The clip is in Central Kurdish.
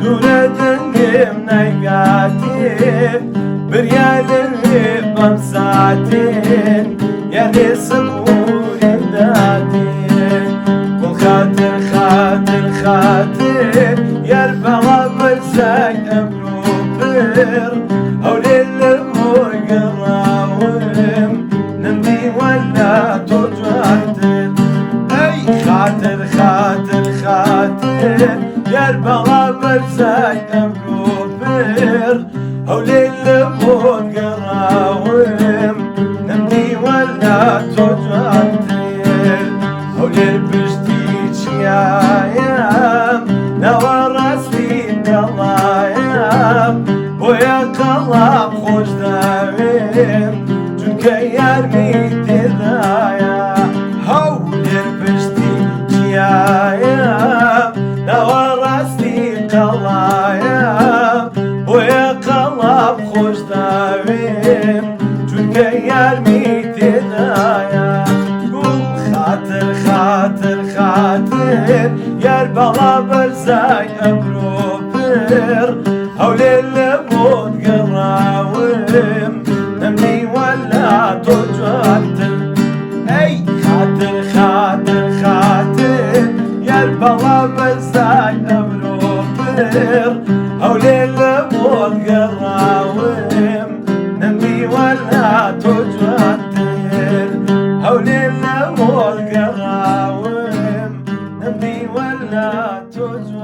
دوورە دەنگم نایگاتێ بریا لەوێ بەم ساتێ یارێ سەبووریم داتێ گوڵ خاتر خاتر خاتر یار بەڵا بەرزای ئەمرۆ پڕ هەولێر لە بۆ گەڕاوم نەمدی وەلا تۆ جوانتر ئەی خاتر خاتر خاتر یار بەڵا بەرزای ئەمرۆ پڕ هەولێر لە بۆ گەڕاوم نەمدی وەلا تۆ جوانتر هەولێر پشتی چیایەم ناوەڕاستی قەڵایەم بۆیە قەڵام خۆش داوێم چونکە یارمی تێدایە هەولێر پشتی چیایەم ناوەڕاستی قەڵایەم بۆیە قەڵام خۆش داوێم چونکە یارمی تێدایە گوڵ خاتر خاتر خاتر یار بەڵا بەرزای ئەمرۆ پڕ هەولێر لە بۆت گەڕاوم نەمدی وەلا تۆ جوانتر ئەی خاتر خاتر خاتر یار بەڵا بەرزای ئەمرۆ پڕ هەولێر لە بۆت گەڕاوم نەمدی وەلا تۆ جوانتر هەولێر لە بۆت گەڕاوم نەمدی وەلا تۆ جوانتر.